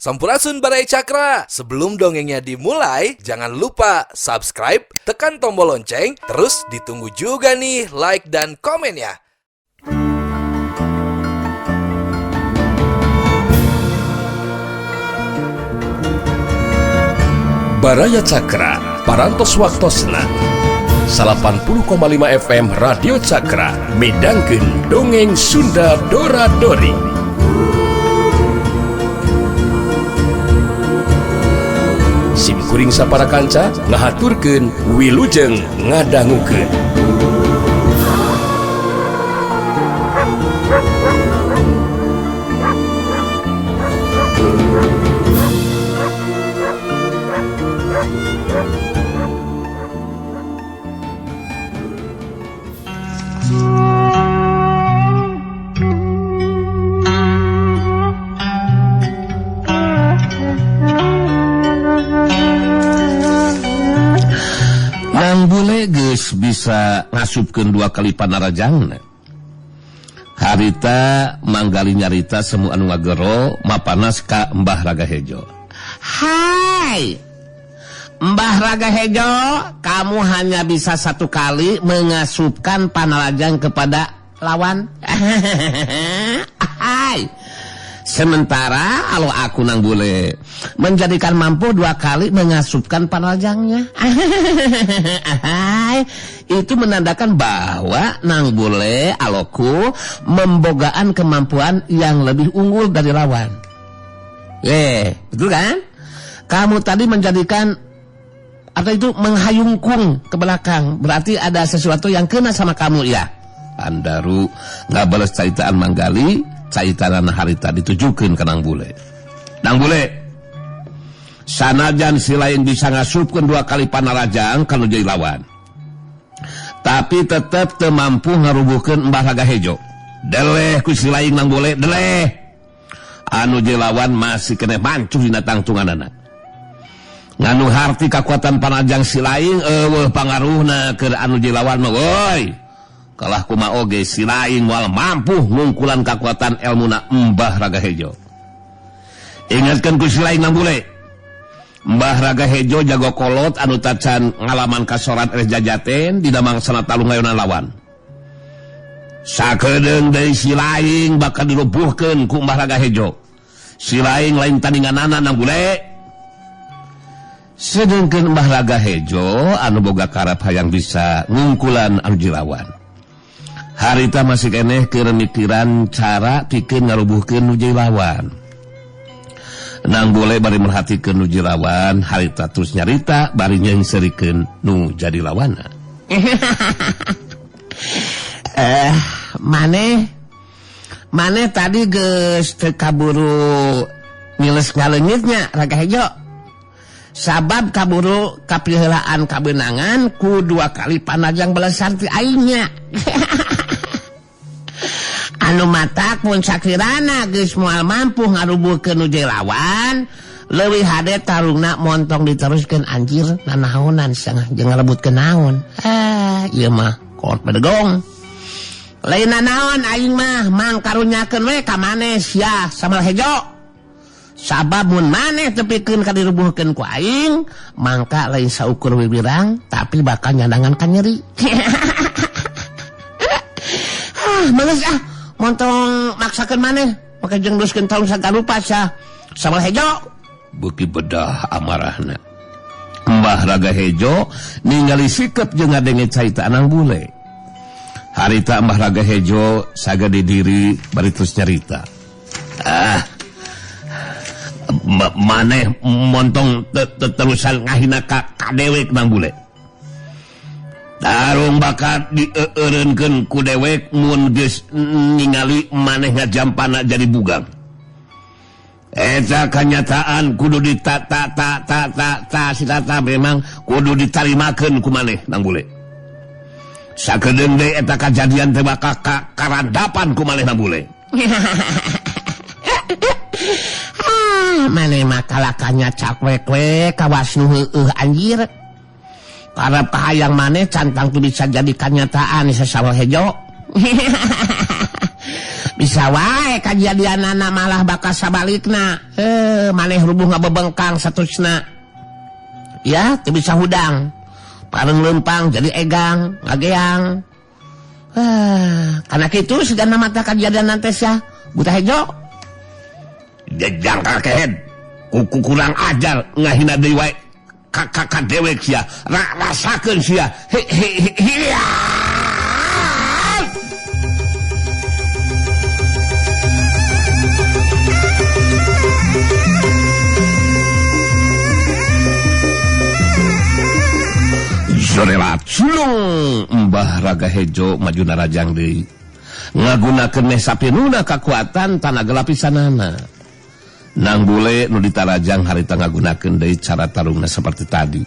Sampurasun, Baraya Cakra. Sebelum dongengnya dimulai, jangan lupa subscribe, tekan tombol lonceng, terus ditunggu juga nih like dan komennya. Baraya Cakra, Parantos Waktosna 80,5 FM Radio Cakra midangkeun dongeng Sunda Dora Dori. Sim kuring sapara kanca ngahaturkeun wilujeng ngadangukeun. Nang bule geus bisa ngasupkeun dua kali panarajangna. Harita manggali nyarita semu anu ngagero mapanas ka Mbah Raga Hejo. Hai Mbah Raga Hejo, kamu hanya bisa satu kali mengasupkan panarajang kepada lawan. Hai. Sementara kalau aku nang bule menjadikan mampu dua kali mengasupkan panarajangnya. Itu menandakan bahwa nang bule aloku membogaan kemampuan yang lebih unggul dari lawan. Betul kan? Kamu tadi menjadikan atau itu menghayungkung ke belakang, berarti ada sesuatu yang kena sama kamu ya. Andaru nggak balas caitaan manggali, caitanan harita ditujukan ke nang bule. Nang bule, sanajan si lain bisa ngasupkeun dua kali panarajang kalau jadi lawan, tapi tetep teu mampu ngarubuhkeun Mbah Raga Hejo. Deleh ku si lain nang bule, deleh. Anu jadi lawan masih kena mancuh dina tangtunganana. Nganu harti kakuatan panajang si lain eueuh pangaruhna keur anu jadi lawan mah woi. Kalah kuma oge si lain moal mampu ngungkulan kakuatan elmuna Mbah Raga Hejo. Ingatkeun ku si lain nang bule. Mbah Raga Hejo jago kolot anu tacan ngalaman kasoran eleh jajaten dina mangsana talung ngayonan lawan. Sakedeung deui si lain bakal dirubuhkeun ku Mbah Raga Hejo. Si lain lain tandinganana nang bule. Sedengkeun Mbah Raga Hejo anu boga karep hayang bisa ngungkulan anu jilawan. Harita masih keneh keur mikiran cara pikeun ngarubuhkeun nu jilawan. Nang bule bari merhatikeun nu jilawan, harita terus nyarita bari nyeungseurikeun nu jadi lawanna. Maneh tadi geus teu kaburu ngiles ngaleungitnya Raga Hejo. Sabab kaburu kapiheulaan kabeunangan ku dua kali panajang belesan ti aingnya. Anu matak mun sakirana geus moal mampu ngarubuhkeun nu lawan, leuwih hade tarungna montong diteruskeun anjir nanaonan sangah jeung ngarebutkeun naon. Ieu mah kolot bedegong. Lain nanaon aing mah mangkarunyakeun we ka maneh sia Samal Hejo. Sabab mun maneh tepikeun ka dirubuhkeun ku aing, mangka lain saukur wiwirang tapi bakal nyandangan ka nyeri. Manggeus ah, montong maksakeun maneh, make jeung teruskeun tarung sagarupa sia Samal Hejo. Beuki bedah amarahna. Mbah Raga Hejo ningali sikep jeung ngadenge carita nang bule. Harita Mbah Raga Hejo sagede diri bari terus nyarita. Maneh montong terusan ngahina ka dewek nang bule. Tarung bakal dieureunkeun ku dewek mun geus ningali maneh ngajampana jadi bugang. Eta kanyataan kudu ditata ta ta ta ta si tata memang kudu ditarimakeun ku maneh nang bule. Sakedeung deui eta kajadian teh bakal karandapan ku maneh nang bule. Maneh mah kalakanya cakwek-wek kawas nu heueuh anjir. Karep kahayang maneh cantang tu bisa jadi kanyataan Samal Hejo. Bisa wae kajadianana malah bakal sabalikna. Maneh rubuh ngabebengkang satusna. Ya, teu bisa hudang. Pareng leumpang jadi egang, ngageang. Karena kitu sigana mata kajadian teh sia. Buta Hejo. Jejang kakehed. Kuku kurang ajar ngahina deui wae. Kakak dewek sia. Rasakeun sia. Hi. Jorelat sulung Mbah Raga Hejo maju narajang deui. Ngagunakeun meh sapinuna kakuatan tanaga lapisanana. Nang bule nu ditarajang harita ngagunakeun deui cara tarungna seperti tadi.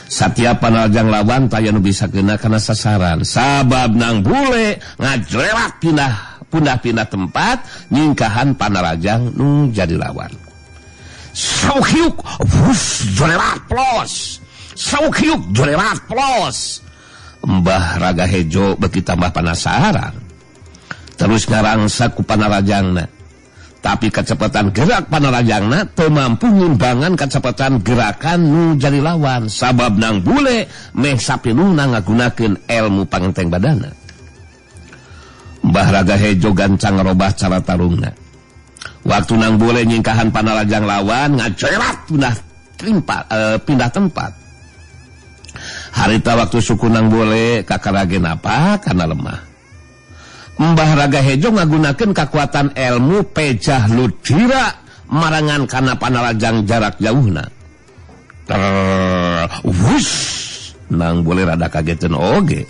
Satiap panarajang lawan taya nu bisa kena kana sasaran. Sabab nang bule ngajorelat pindah-pindah tempat nyingkahan panarajang nu jadi lawan. Saukiuk wus jorelat plos. Saukiuk jorelat plos. Mbah Raga Hejo beki tambah penasaran. Terus ngarangsa ku panarajangna. Tapi kecepatan gerak panarajangna teu mampu ngimbangan kecepatan gerakan nu jadi lawan. Sabab nang bule meh sapinuna ngagunakeun ilmu pangenteng badana. Mbah Raga Hejo gancang ngerobah cara tarungna. Waktu nang bule nyingkahan panarajang lawan ngajorelat pindah tempat. Harita waktu suku nang bule kakaragen apa karena lemah. Mbah Raga Hejo ngagunakeun kakuatan ilmu pejah ludira marangan kana panarajang jarak jauhna. Wush, nang bule rada kageteun oge.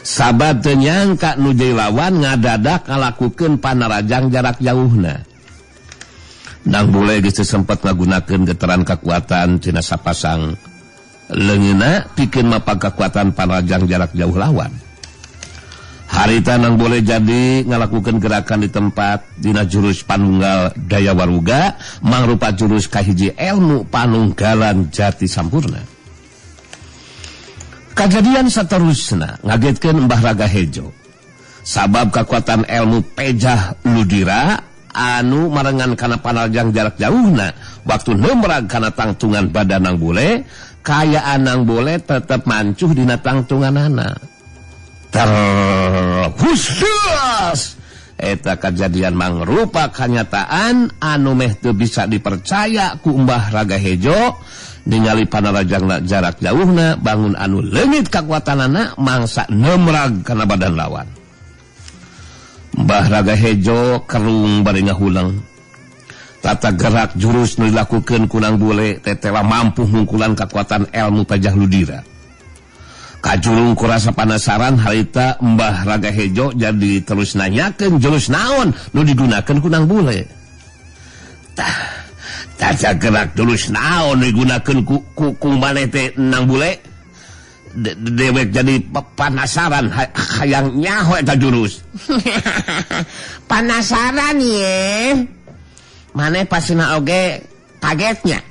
Sabab teu nyangka nu jadi lawan ngadadak ngalakukeun panarajang jarak jauhna. Nang bule geus sempet ngagunakeun getaran kakuatan tina sapasang leungeunna pikeun mapag kekuatan panarajang jarak jauh lawan. Harita nang boleh jadi ngalakukan gerakan di tempat dina jurus panunggal daya waruga mangrupa jurus kahiji ilmu panunggalan jati sampurna. Kajadian saterusna ngagetkeun Mbah Raga Hejo. Sabab kekuatan ilmu pejah ludira anu marengan kana panarajang jarak jauhna waktu nemrag kana tangtungan badan nang bule kayaan nang bule tetep mancuh dina tangtunganana. Terkhusus eta kejadian mangrupa kanyataan anu meh teu bisa dipercaya ku Mbah Raga Hejo. Ningali panarajangna jarak jauhna bangun anu leungit kakuatanana mangsa nemrag kana badan lawan. Mbah Raga Hejo kerung bari ngahuleng. Tata gerak jurus nu dilakukeun ku nang bule tetela mampu ngungkulan kakuatan ilmu pejah ludira. Kajurung kurasa penasaran harita Mbah Raga Hejo jadi terus nanyakeun jurus naon nu digunakeun ku nang bule. Tah, tata gerak jurus naon nu digunakeun ku maneh teh nang bule? Dewek jadi penasaran hayang nyaho eta jurus. Penasaran ye. Maneh pasina oge kagetnya.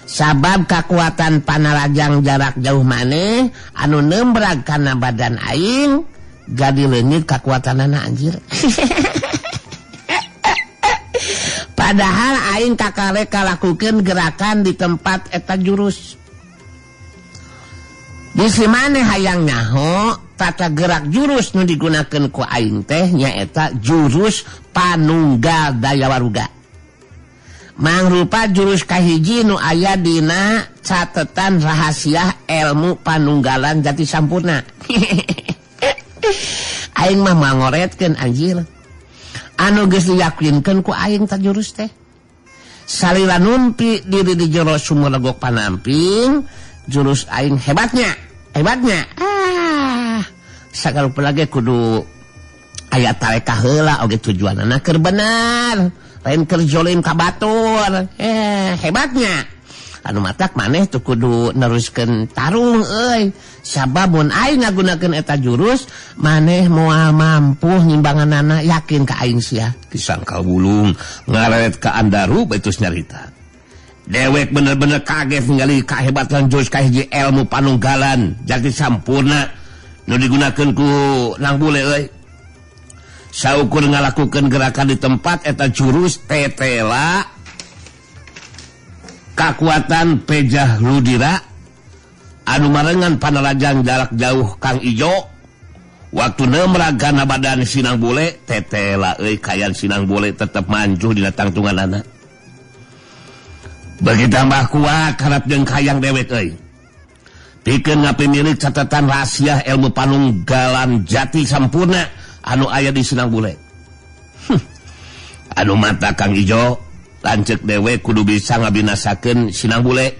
Sabab kakuatan panarajang jarak jauh maneh anu nembrag kana badan aing jadi leungit kakuatanana anjir. Padahal aing kakarek kalakukeun gerakan di tempat eta jurus. Bisi maneh hayang nyaho tata gerak jurus nu digunakeun ku aing teh nyaeta jurus panunggal daya waruga. Mangrupa jurus kahiji nu aya dina catetan rahasia ilmu panunggalan jati sampurna. Aing mah mangoretkeun anjir. Anu geus diyakinkeun ku aing ta jurus teh. Salila numpi diri di jero sumur legok panamping, jurus aing hebatnya, hebatnya. Ah, sagarupa lagi kudu aya tareka heula oge tujuanana keur bener. Lain keur jolim ka batur. Hebatnya. Anu matak maneh tuh kudu neruskeun tarung euy. Sabab mun aing ngagunakeun eta jurus, maneh moal mampu ngimbanganana yakin ka aing sia. Disangkal wulung ngaret ka Andaru bae nyarita. Dewek bener-bener kaget ningali kahebatan jurus kahiji ilmu panunggalan jati sampurna nu digunakeun ku nang bule euy. Saukur ngalakukeun gerakan di tempat eta jurus tetela kakuatan Pejah Ludira anu marengan panarajang jarak jauh Kang Ijo. Waktu nemragana badan Sinang Bule tetela euy kayan Sinang Bule tetep manjuh dina tangtunganana. Bagi tambah kuat karep jeung kayang dewek euy. Pikeun ngapimilik catatan rahasia ilmu panunggalan jati sampurna anu aya di Sinang Bule. Anu mata Kang Ijo lanceuk dewek kudu bisa ngabinasakeun Sinang Bule.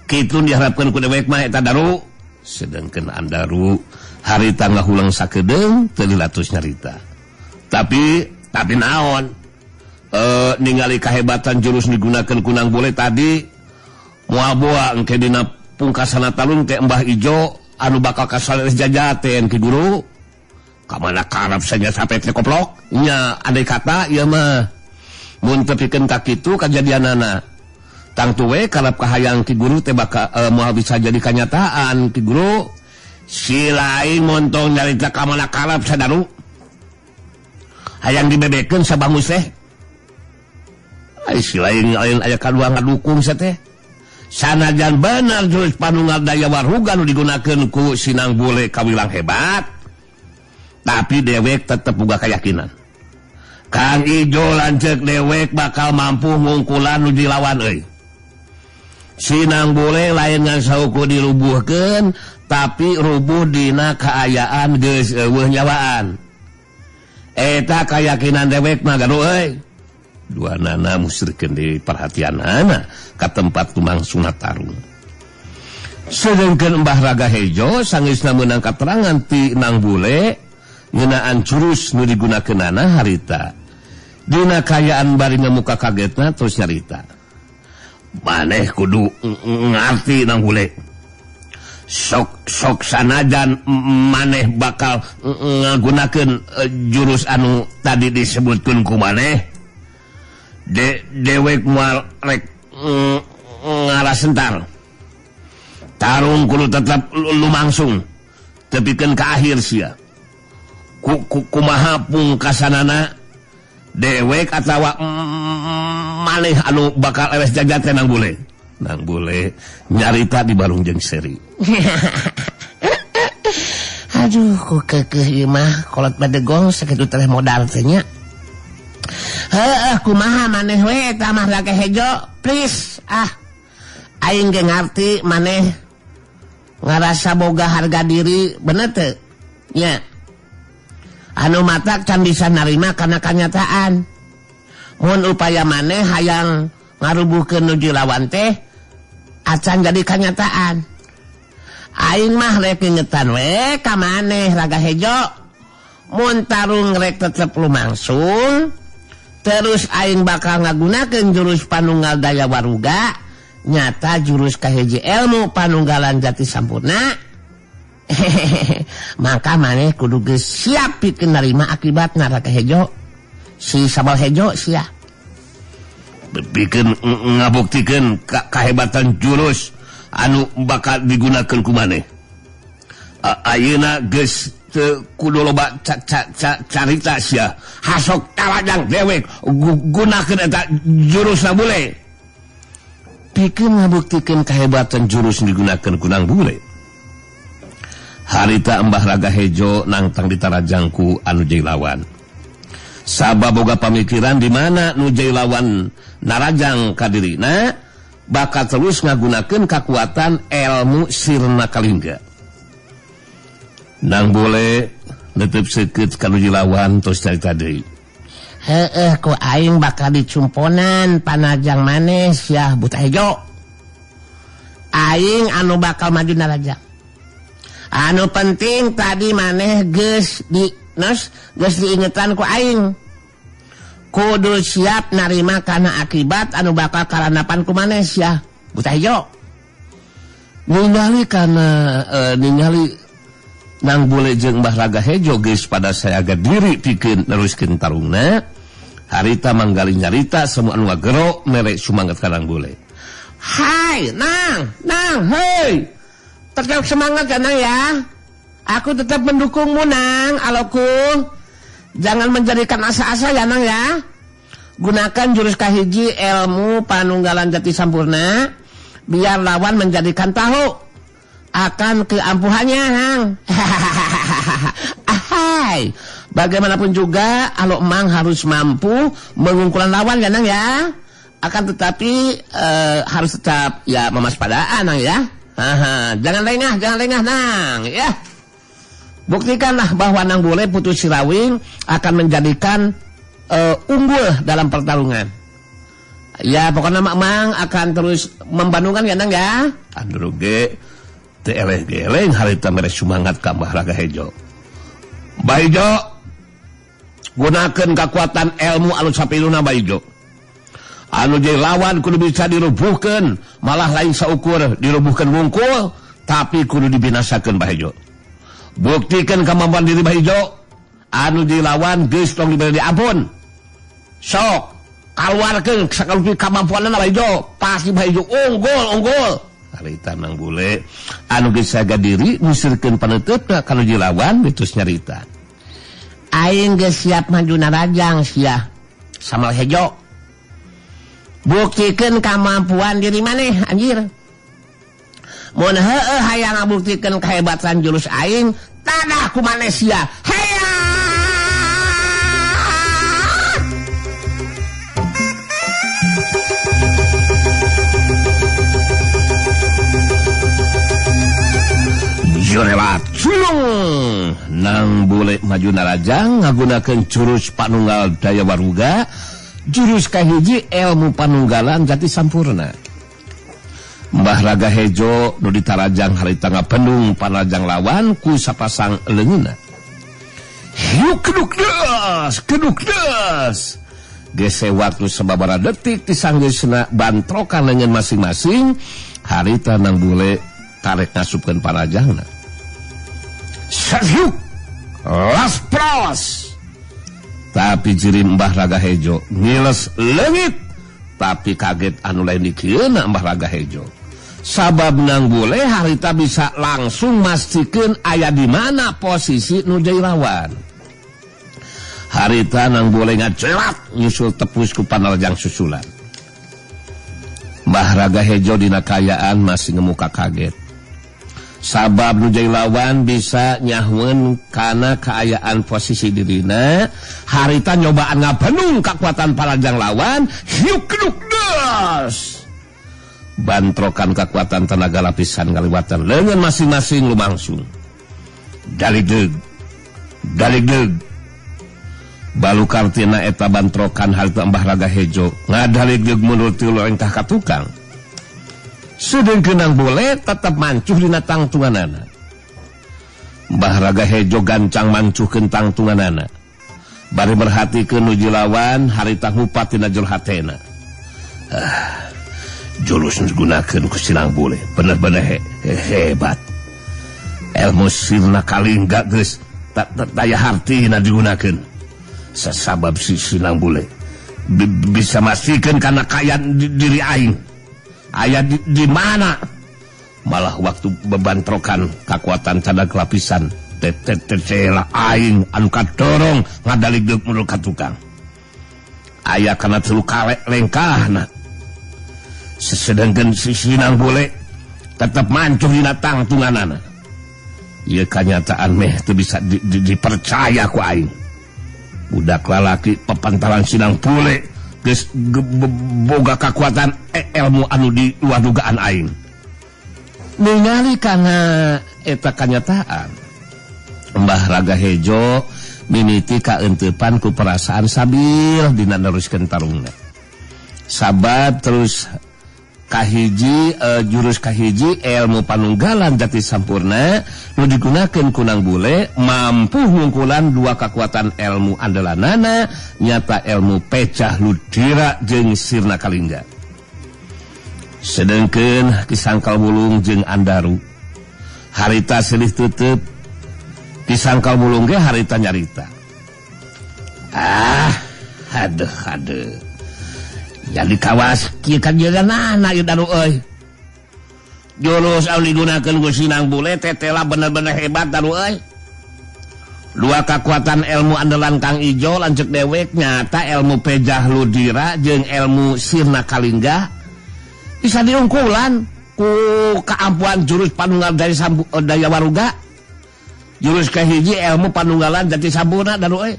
Kitu diharapkeun ku dewek mah eta daru. Sedengkeun andaru harita ngahulang sakedeung teu dilatus nyarita. Tapi naon? Ningali kahebatan jurus digunakeun ku Nang Bule tadi moal-boa engke dina pungkasana talung teh Mbah Ijo anu bakal kasaleh jajaten ki guru. Kamana karep saja sampe teh koplok nya andai kata ieu mah mun teu pikeun ka kitu kajadianana. Tangtu we karep kahayang ki guru teh bakal moal bisa jadi kanyataan ki guru. Si lain montong nyarita kamana karep sadaru. Hayang dibebekeun sabangus teh. Ai si lain aya kadua ngadukung teh. Sanajan bener jurus panunggal daya waruga nu digunakeun ku Sinang Bule kawilang hebat. Tapi dewek tetep boga keyakinan. Kang Ijo lanceuk dewek bakal mampu ngungkulan nu dilawan euy. Sinang Bule lain ngan saukur dirubuhkeun tapi rubuh dina kaayaan geus eueuh nyawaan. Eta kayakinan dewek mah gaduh euy. Dua nana musrikeun deui perhatianana ka tempat lumangsungna tarung. Sedengkeun Mbah Raga Hejo sangeusna meunang katerangan ti Nang Bule ngeunaan jurus nu digunakeunana harita. Dina kaayaan bari ngamuka kagetna terus nyarita. Maneh kudu ngarti Nang Bule. Sok sanajan maneh bakal ngagunakeun jurus anu tadi disebutkeun ku maneh. Dewek moal rek ngarasentar. Tarung kudu tetep lumangsung tepikeun ka akhir sia. Kumaha pungkasanana dewek atawa maneh anu bakal ewes jagat teh Nang Bule. Nang Bule nyarita di barung jeung seri. Aduh, ku keukeuh ieu mah kolot badegong sakitu teh modal teh nya. Heuh, kumaha maneh we eta mah Raga Hejo, please. Ah. Aing ge ngarti maneh ngarasa boga harga diri, bener teu? Nya. Anu matak can bisa narima kana kanyataan. Mun upaya maneh hayang ngarubuhkeun nuju lawan teh acan jadi kanyataan. Aing mah rek ngingetan we ka maneh Raga Hejo. Mun tarung rek tetep lumangsung, terus aing bakal ngagunakeun jurus panunggal daya waruga, nyata jurus kahiji ilmu panunggalan jati sampurna. Maka maneh kudu geus siap pikeun narima akibatna Raga Hejo. Si Sabal Hejo sia. Pikeun ngabuktikeun kahebatan jurus anu bakal digunakeun ku maneh. Ayeuna geus teu kudu loba carita sia. Hasok tarajang dewek gunakeun eta jurusna bule. Pikeun ngabuktikeun kahebatan jurus digunakeun ku Nang Bule. Harita Mbah Raga Hejo nangtang ditarajangku anu jadi lawan. Sabab boga pamikiran di mana nu jadi lawan narajang kadirina bakal terus ngagunakeun kakuatan ilmu sirna kalingga. Nang Bule netep seukeut ka nu jadi lawan terus carita deui. Heueuh ku aing bakal dicumponan panajang maneh sia Buta Hejo. Aing anu bakal maju narajang. Anu penting tadi maneh geus di nos geus diingetan ku aing. Kudu siap narima kana akibat anu bakal karanapan ku maneh sia Buta Hejo. Ningali kana ningali Nang Bule jeung Mbah Raga Hejo geus pada sayaga diri pikeun neruskeun tarungna. Harita manggali nyarita semua anu ngagero mere sumangat ka Nang Bule. Hai Nang, Nang, hei. Tetap semangat ya Nang ya. Aku tetap mendukungmu Nang, aloku. Jangan menjadikan asa-asa ya Nang ya. Gunakan jurus kahiji ilmu panunggalan jati sampurna biar lawan menjadikan tahu akan keampuhannya, Nang. Ahai. Bagaimanapun juga kalau Mang harus mampu mengungkulan lawan ya Nang ya. Akan tetapi harus tetap ya memaspadaan Nang ya. Aha, jangan lengah Nang ya. Buktikanlah bahwa Nang Bule Putu Sirawing akan menjadikan unggul dalam pertarungan. Ya pokoknya Mak Mang akan terus membandungkan ya Nang ya. Andro ge teu eleh-geleng harita mere sumangat ka Mbah Raga Hejo. Mbah Hejo gunakeun kakuatan ilmu anu sapiluna Mbah Hejo. Anu jadi lawan kudu bisa dirubuhkeun, malah lain saukur dirubuhkeun wungkul, tapi kudu dibinasakeun Mbah Hejo. Buktikan kemampuan diri Mbah Hejo. Anu dilawan geus tong diberi diampun. Sok kaluarkeun sakalupi kemampuanna Mbah Hejo, pasti Mbah Hejo unggul. Harita Nang Bule anu geus jaga diri ngusirkeun paneuteup kana dilawan geus nyarita. Aing geus siap maju narajang sia. Samal Hejo. Buktikeun kemampuan diri maneh anjir. Mun heueuh hayang ngabuktikeun kehebatan jurus aing, tanah ku maneh sia. Heya! Jorelat culung Nang Bule maju narajang ngagunakeun jurus panunggal daya waruga, jurus kahiji ilmu panunggalan jati sampurna. Mbah Raga Hejo nu ditarajang harita ngapendung panajang lawan ku sapasang leungeunna. Hiu keduk des. Gese waktu sababaraha detik disanggeusna bantrokan leungeun masing-masing, harita Nang Bule tarek ngasupkeun panajangna. Sahyuk laspros. Tapi jirim Mbah Raga Hejo ngiles leungit, tapi kaget anu lain dikieuna Mbah Raga Hejo. Sabab Nang Bule harita bisa langsung mastikeun aya di mana posisi nu jadi lawan. Harita Nang Bule ngacelat nyusul tepus ku panarjang susulan. Mbah Raga Hejo dina kayaan masih ngemuka kaget. Sabab nu jadi lawan bisa nyahueun kana kaayaan posisi dirina, harita nyobaan ngabenung kakuatan panarjang lawan, hiuk keduk des. Bantrokan kekuatan tenaga lapisan ngaliwatan leungeun masing-masing lumangsung. Daligdeug. Balukartina eta bantrokan harita Mbah Raga Hejo ngadaligdeug mundur tilu lengkah ka tukang. Sedengkeun Nang Bule tetep mancuh dina tangtunganana. Mbah Raga Hejo gancang mancuhkeun tangtunganana. Bari merhatikeun nu lawan harita ngupat dina jero hatena. Jurus digunakeun ku si Nang Bule bener-bener hebat. Ilmu sirna kalingga geus daya hartina digunakeun. Sasabab si Nang Bule bisa mastikeun kana kayaan diri aing. Aya di mana? Malah waktu bebantrokan kakuatan cadag lapisan tetela aing anu kadorong ngadaligdeuk mundur ka tukang. Aya kana telu kalek lengkahna. Sedangkan si Nang Bule tetep mancuh dina tangtunganana. Ieu kanyataan meh teu bisa dipercaya ku aing. Budak lalaki pepantaran si Nang Bule geus boga kakuatan ilmu anu di luar dugaan aing. Ningali kana eta kanyataan, Mbah Raga Hejo mimiti kaeuntepan ku perasaan sabil dina neruskeun tarungna. Sabab terus kahiji jurus kahiji ilmu panunggalan jati sampurna nu digunakeun ku Nang Bule mampu ngungkulan dua kakuatan ilmu andalanana nyata ilmu pecah ludira jeung sirna kalingga. Sedengkeun Ki Sangkal Wulung jeung Andaru harita silih tutup. Ki Sangkal Wulung ge harita nyarita. Ah, aduh aduh. Jadi kawas kieu kajeunana ieu Daru euy. Jurus anu digunakeun ku si Nang Bule tetela bener-bener hebat Daru euy. Dua kekuatan ilmu andalan Kang Ijo lanceuk dewek nyata ilmu Pejah Ludira jeung ilmu Sirna Kalingga bisa diungkulan ku kaampuan jurus panunggal dari Daya Waruga. Jurus kahiji ilmu panunggalan jati sampurna daru euy.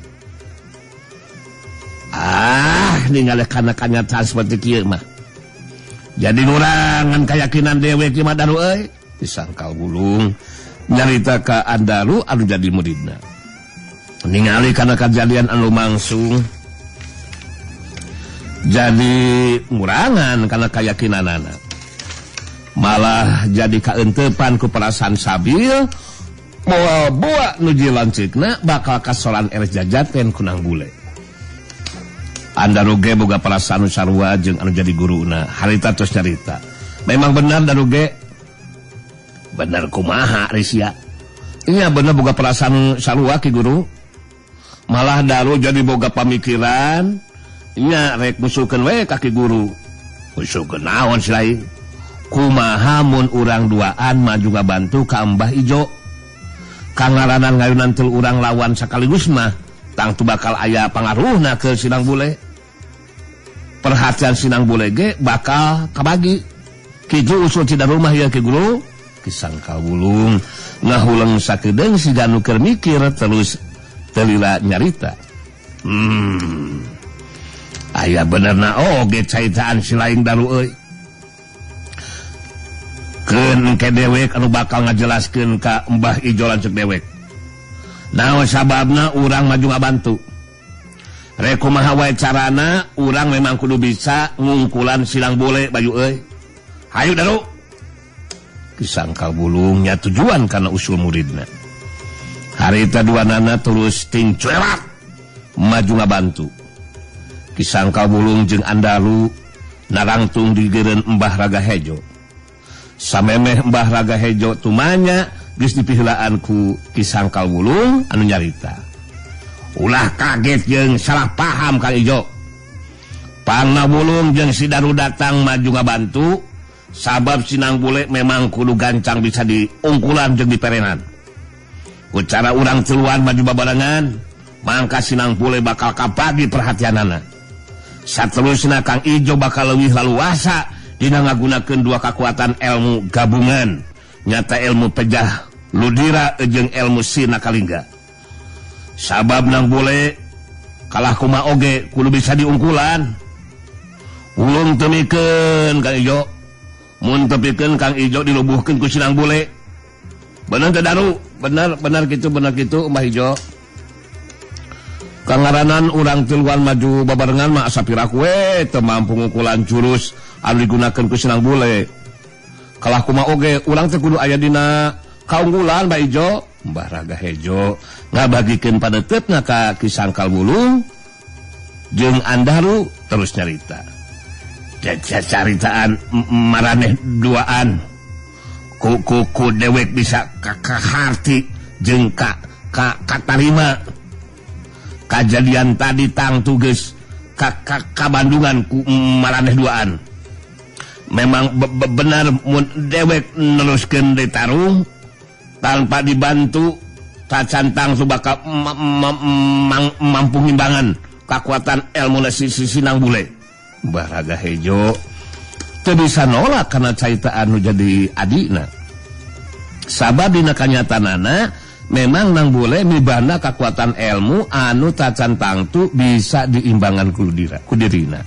Ah, ningali kana kanyataan seperti kieu mah. Jadi ngurangan keyakinan dewek mah daru euy. Disangkal Wulung nyarita ka Andaru anu jadi muridna. Ningali kana kejadian anu langsung jadi ngurangan kana keyakinanana. Malah jadi kaentepan ku perasaan sabil moal boa nuji lanceukna bakal kasoran eres jajaten kunang bule. Andaru ge boga perasaan sarua jeung anu jadi guruna. Harita terus nyarita. Memang benar Daru ge. Bener kumaha Risya. Iya bener boga perasaan sarua ki guru. Malah Daru jadi boga pamikiran nya rek musuhkeun we ka ki guru. Musuhkeun naon si lain? Kumaha mun urang duaan maju ngabantu ka Mbah Ijo. Kangaranan ngayunan tel urang lawan sakaligus mah tangtu bakal aya pangaruhna ke Sinang Bule. Perhatian Sinang Bule ge bakal kabagi. Kitu usul ti Daru mah ieu ki guru. Kisangkal Wulung ngahuleng sakedeung siga nu keur mikir terus telila nyarita. Aya benerna oge caitaan si lain Daru euy. Keun ke dewek anu bakal ngajelaskeun ka Mbah Ijo lanceuk dewek. Naon sababna urang maju ngabantu. Rek kumaha wae carana urang memang kudu bisa ngungkulan Silang Bule baju euy. Hayu Daru. Disangkal Wulungnya tujuan karena usul muridna. Harita dua nana terus ting cuerat maju ngabantu. Kisangkal Wulung jeung Andaru narangtung digeureun Mbah Raga Hejo. Samemeh Mbah Raga Hejo tumanya geus dipiheulaan ku Kisangkal Wulung anu nyarita. Ulah kaget jeung salah paham Kang Ijo. Pangna Wulung jeung si Daru datang maju ngabantu. Sabab Sinang Bule memang kudu gancang bisa diungkulan jeung diperenan. Ku cara urang tiluan maju babarengan, mangka Sinang Bule bakal kapagi perhatianana. Saterusna Kang Ijo bakal leuwih laluasa dina ngagunakeun dua kakuatan ilmu gabungan, nyata ilmu Pejah Ludira jeung ilmu Sirna Kalingga. Sabab Nang Bule kalah kumaha oge kudu bisa diungkulan. Ulung teu mikeun Kang Ijo. Mun tepikeun Kang Ijo dilubuhkeun ku Sinang Bule. Bener teu Daru? Bener, bener kitu, bener kitu Mbah Ijo. Kangaranan urang tiluan maju babarengan mah asa piraku we teu mampu ngukulan jurus anu digunakeun ku Sinang Bule. Kalah kumaha oge urang teh kudu aya dina kaunggulan Mbah Ijo. Mbah Raga Hejo ngabagikeun padeuteup ka Ki Sangkal Wulung jeung Andaru terus nyarita. Caritaan maraneh duaan ku dewek bisa kaharti jeung ka katarima kajadian tadi tangtu geus ka Bandungan ku maraneh duaan. Memang benar mun dewek neruskeun ditarung tanpa dibantu tacan tangtu bakal mampu ngimbangan kakuatan ilmu si Sinang Bule. Mbah Raga Hejo teu bisa nolak karena caitaan nu jadi adina. Sabab dina kanyatanana memang Nang Bule mibanda kakuatan ilmu anu tacan tangtu bisa diimbangan ku dirina.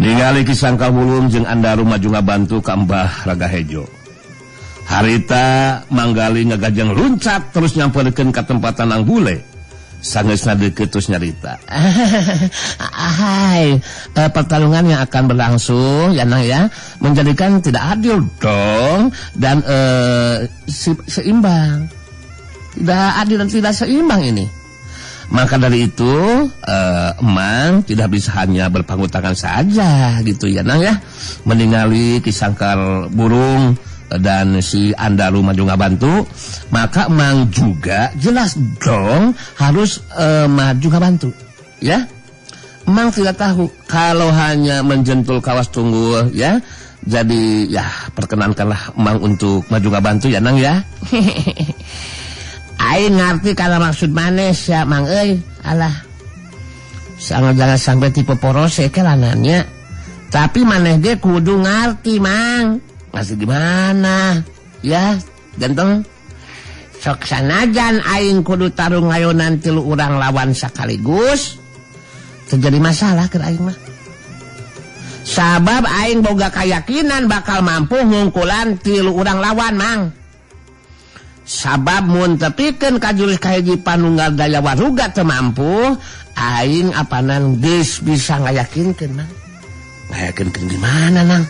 Ningali Ki Sangkal Wulung jeung Andaru maju ngabantu ka Mbah Raga Hejo. Harita manggali ngagajeng luncat terus nyamperkeun ka tempatan Nang Bule. Sanggeusna deukeut terus nyarita. Hai, pertarungan yang akan berlangsung ya Nang ya, menjadikan tidak adil dong dan seimbang. Tidak adil dan tidak seimbang ini. Maka dari itu emang tidak bisa hanya berpangku tangan saja gitu ya Nang ya. Meningali Ki Sangkal Burung dan si Andaru maju ngabantu, maka emang juga jelas dong harus maju ngabantu ya. Emang tidak tahu kalau hanya menjentul kawas tunggul ya. Jadi ya perkenankanlah emang untuk maju ngabantu ya Nang ya. Aing ngarti kana maksud maneh sia Mang euy. Alah. Sangat jangan sampai tipe porose kelanannya. Tapi maneh ge kudu ngarti Mang. Ngasih gimana? Ya, ganteng. Sok sanajan aing kudu tarung ngayonan tilu urang lawan sekaligus. Terjadi masalah keur aing mah. Sabab aing boga keyakinan bakal mampu ngungkulan tilu urang lawan Mang. Sabab mun tepikeun ka jurus kahiji panunggal daya waruga teu mampu, aing apanan geus bisa ngayakinkeun Mang. Ngayakinkeun gimana Nang?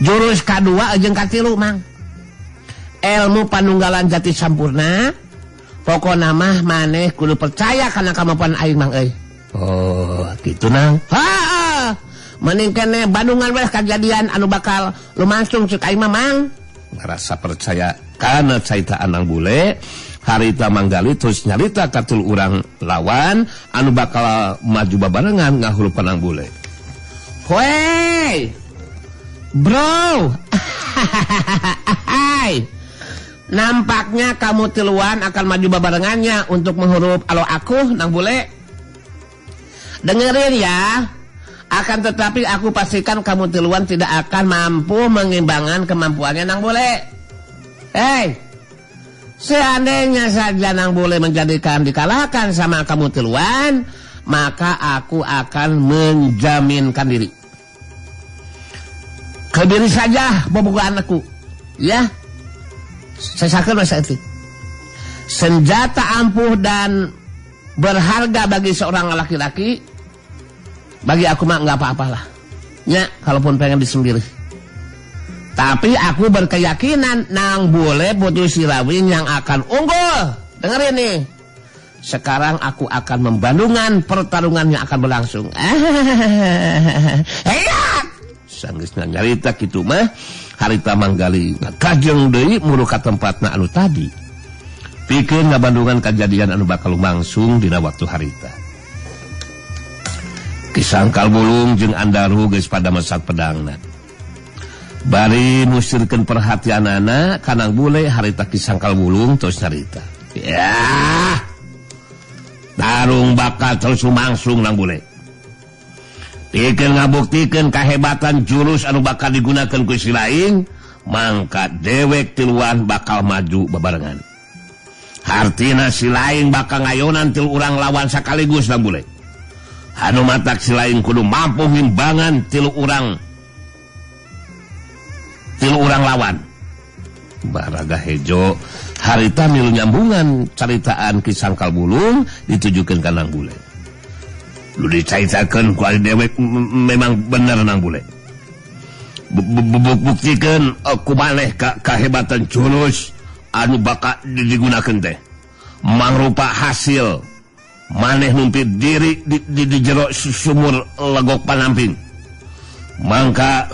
Jurus kadua jeung katilu Mang. Ilmu panunggalan jati sampurna, pokona mah maneh kudu percaya kana kemampuan aing Mang euy. Oh, gitu Nang. Heeh. Mending kene Bandungan weh kejadian anu bakal lumangsung cek aing mah Mang. Ngerasa percaya kana caitaan Nang Bule, harita Manggali terus nyarita katul urang lawan anu bakal maju babarengan ngahurupan Nang Bule. Weh. Bro. Nampaknya kamu tiluan akan maju babarengannya untuk menghurup alo aku Nang Bule. Dengerin ya. Akan tetapi aku pastikan kamu tiluan tidak akan mampu mengimbangan kemampuannya Nang Bule. Hei, seandainya saja Nang Bule menjadikan dikalahkan sama kamu tiluan, maka aku akan menjaminkan diri. Kediri saja bobogohan aku, ya. Saya masa itu. Senjata ampuh dan berharga bagi seorang laki-laki, bagi aku mah nggak apa-apalah. Ya, kalaupun pengen disembelih. Tapi aku berkeyakinan Nang Bule Putu Sirawing yang akan unggul. Dengerin nih. Sekarang aku akan membandungan pertarungan yang akan berlangsung. Heyak! Sanggeusna nyarita kitu mah harita Manggali ngakajeng deui muru ka tempatna anu tadi. Pikeun ngabandungan kajadian anu bakal lumangsung dina waktu harita. Kisangkal Bulung jeung Andaru geus pada mesat pedangna. Bari musirkeun perhatianana ka Nang Bule harita Kisangkal Bulung terus nyarita. Ya. Tarung bakal terus lumangsung Nang Bule. Pikeun ngabuktikeun kahebatan jurus anu bakal digunakeun ku si lain, mangka dewek tiluan bakal maju babarengan. Hartina si lain bakal ngayonan tilu urang lawan sakaligus Nang Bule. Anu matak si lain kudu mampu ngimbangan tilu urang lawan. Baraga Hejo harita milu nyambungan caritaan Ki Sangkal Bulung ditujukeun ka Nang Bule. Lu dicaritakeun ku ari dewek memang bener Nang Bule. Buktikeun ku maneh kahebatan jurus anu bakal digunakeun teh. Mangrupa hasil maneh numpit diri di jero sumur legok panamping. Mangka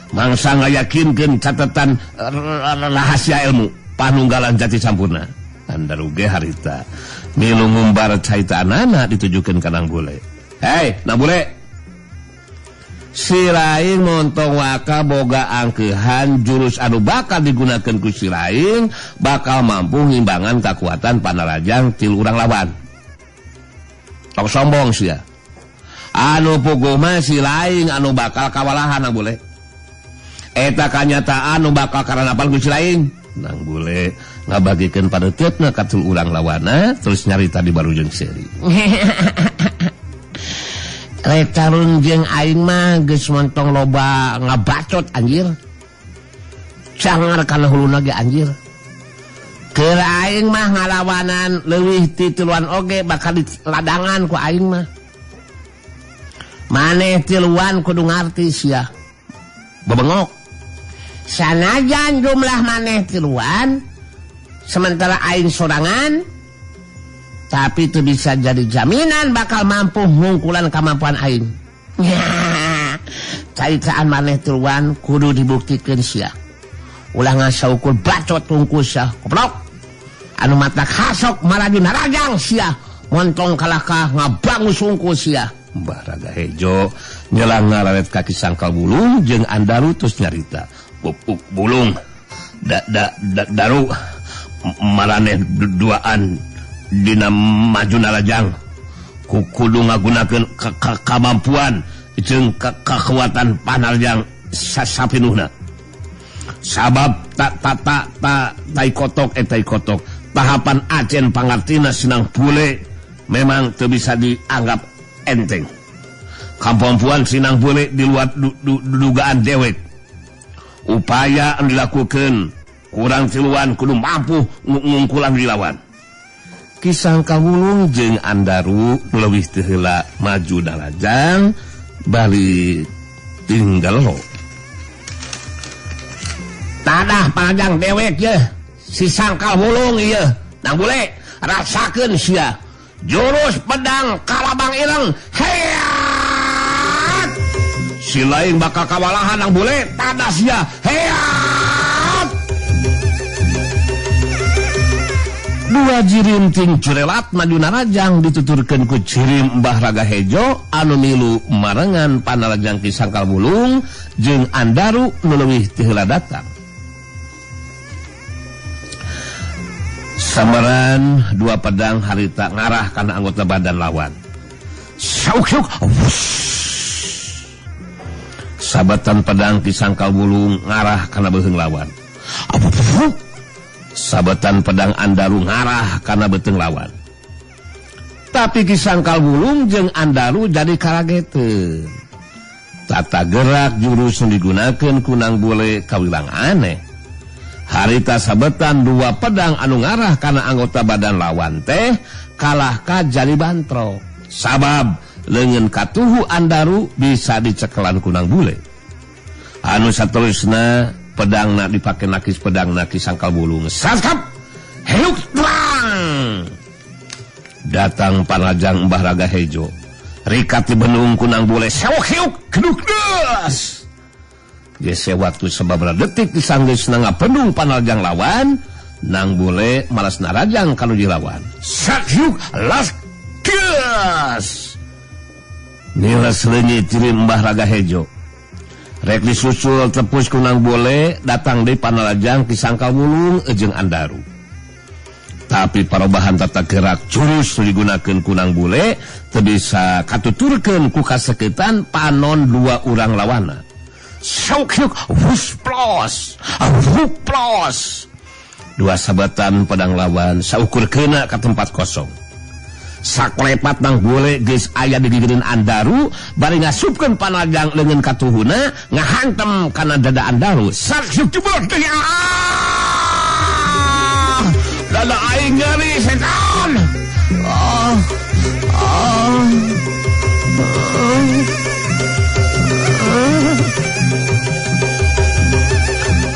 mangsa ngayakinkeun catatan rahasia ilmu panunggalan jati sampurna. Andaru ge harita milu ngumbar caitaanana ditujukeun ka Nang Bule. Hei, Nang Bule. Si lain montong waka boga angkehan jurus anu bakal digunakeun ku si lain bakal mampu ngimbangan kakuatan panarajang tilu urang lawan. Tong sombong sia. Anu puguh mah si lain anu bakal kawalahan Nang Bule. Eta kanyataan anu bakal karanapan ku si lain. Nang Bule ngabagikeun padeutna ka tilu urang lawanna terus nyarita di barujeng seuri. Rek tarung jeung aing mah geus montong loba ngabacot anjir. Cangar kana huluna ge anjir. Keur aing mah ngalawanan leuwih ti tiluan oge bakal diladangan ku aing mah. Maneh tiluan kudu ngarti sia. Bebengok. Sanajan jumlah maneh tiluan sementara aing sorangan, tapi itu bisa jadi jaminan bakal mampu ngungkulan kemampuan aing. Caritaan maneh tiluan kudu dibuktikeun sia. Ulah ngasaukur bacot tungku sia. Goblok. Anu matak hasok maraju narajang sia. Montong kalakah ngabangu sungku sia. Mbah Raga Hejo nyelang ngararet kaki Sangkal Bulung jeung Andaru terus nyarita. Bulung da daru Maraneh duaan dina maju narajang kudu ngagunakeun kamampuan jeung kekuatan panarjang sasapinuhna. Sabab tak tak tak tak tai kotok tai kotok tahapan acen pangartina sinang bule memang teu bisa dianggap enteng. Kamampuan sinang bule di luar dugaan dewek. Upaya anu dilakukeun kurang tiluan kudu mampu ngungkulan dilawan. Ki Sangkal Wulung jeung Andaru leuwih teu heula maju darajang balik tinggal lo. Tadah panjang dewek ye si Sangkal Wulung ieu nang bule rasakeun sia jurus pedang Kalabang Ireng. Heat! Si lain bakal kawalahan nang bule tadah sia. Heat! Dua jirim ting curelat maju narajang dituturkeun ku jirim Mbah Raga Hejo anu milu marengan panarajang Ki Sangkal Wulung jeung Andaru nu leuwih teu heula datang. Samaran dua pedang harita ngarah kana anggota badan lawan. Sauk-sauk. Sabatan pedang Ki Sangkal Wulung ngarah kana beuheung lawan. Sabetan pedang Andaru ngarah kana beuteung lawan. Tapi Ki Sangkal Wulung jeung Andaru jadi karageteun. Tata gerak jurus nu digunakeun ku Nang Bule kawilang aneh. Harita sabetan dua pedang anu ngarah kana anggota badan lawan teh kalah ka jadi bantrok. Sabab leungeun katuhu Andaru bisa dicekelan ku Nang Bule. Anu saterusna pedangna dipake nakis pedangna Ki Sangkal Wulung. Sangkap heuk terang. Datang panajang Mbah Raga Hejo. Rikat di benung ku Nang Bule sewok hiuk keduk des. Gese waktu sababaraha detik disanggeusna ngapendung panajang lawan, Nang Bule malas narajang kanu dilawan. Sak hiuk las gas. Nilas leungit ciri Mbah Raga Hejo. Rek disusul tepus ku Nang Bule datang di panarajang Ki Sangkal Wulung jeung Andaru. Tapi parobahan tata gerak jurus digunakeun ku Nang Bule teu bisa katuturkeun ku kaseketan panon dua urang lawana. Sauk hiuk wus plos, wus plos. Dua sabetan pedang lawan saukur keuna ka tempat kosong. Saklepat Nang Bule geus aya di gigireun Andaru bari ngasupkeun panajang leungeun katuhuna ngahantem kana dada Andaru. Saksiuk jebot teh. Dada aing nyeri setan. Oh. Oh.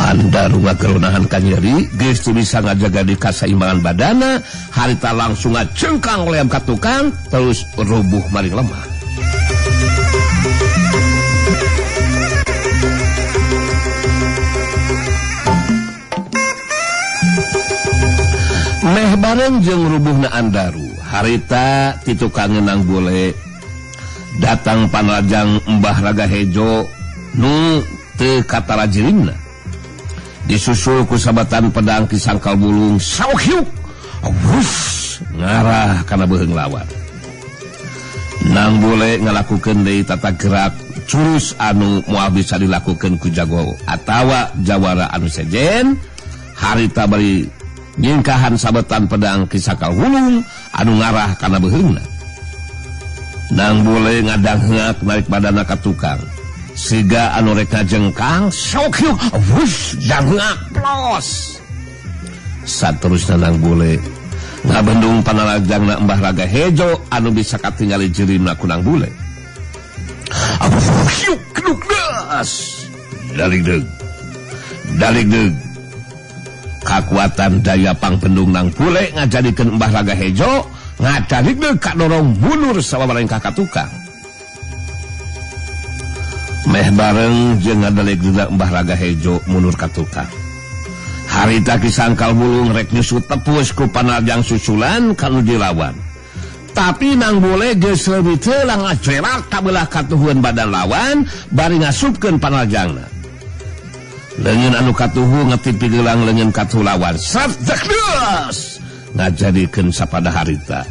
Andaru ngagerunahan kanyeri geus teu bisa ngajaga di kasaimbangan badana harita langsung ngacengkang leam ka tukang terus rubuh maring lemah. Meh bareng jeung rubuhna Andaru harita ti tukangeun Nang Bule datang panrajang Mbah Raga Hejo nu teu katarajirimna. Disusul ku sabatan pedang Ki Sangkal Wulung sauk hiuk wus ngarah kana beuheung lawan. Nang Bule ngalakukeun deui tata gerak jurus anu moal bisa dilakukeun ku jago atawa jawara anu sejen harita bari nyingkahan sabetan pedang Ki Sangkal Wulung anu ngarah kana beuheungna. Nang Bule ngadangheak narik badana ka tukang. Siga anu rek ngajengkang sok hiuk wus dangheak plos. Saterusna Nang Bule ngabendung panarajangna Mbah Raga Hejo anu bisa katingali jirimna ku Nang Bule. Hiuk keduk das. Daligdeug. Daligdeug. Kakuatan daya pangpendung Nang Bule ngajadikeun Mbah Raga Hejo ngadaligdeug kadorong mundur sababarengkah ka tukang. Meh bareng jeung ngadaligdeug Mbah Raga Hejo mundur ka tukang. Harita Ki Sangkal Wulung rek nyusu tepus ku panarjang susulan kanu dilawan. Tapi Nang Bule geus leuwih teu ngacrerak kabelah katuhueun badan lawan bari ngasupkeun panarjangna. Leungeun anu katuhu ngetipi gelang leungeun katuhu lawan. Sat dakdos ngajadikeun sapada harita.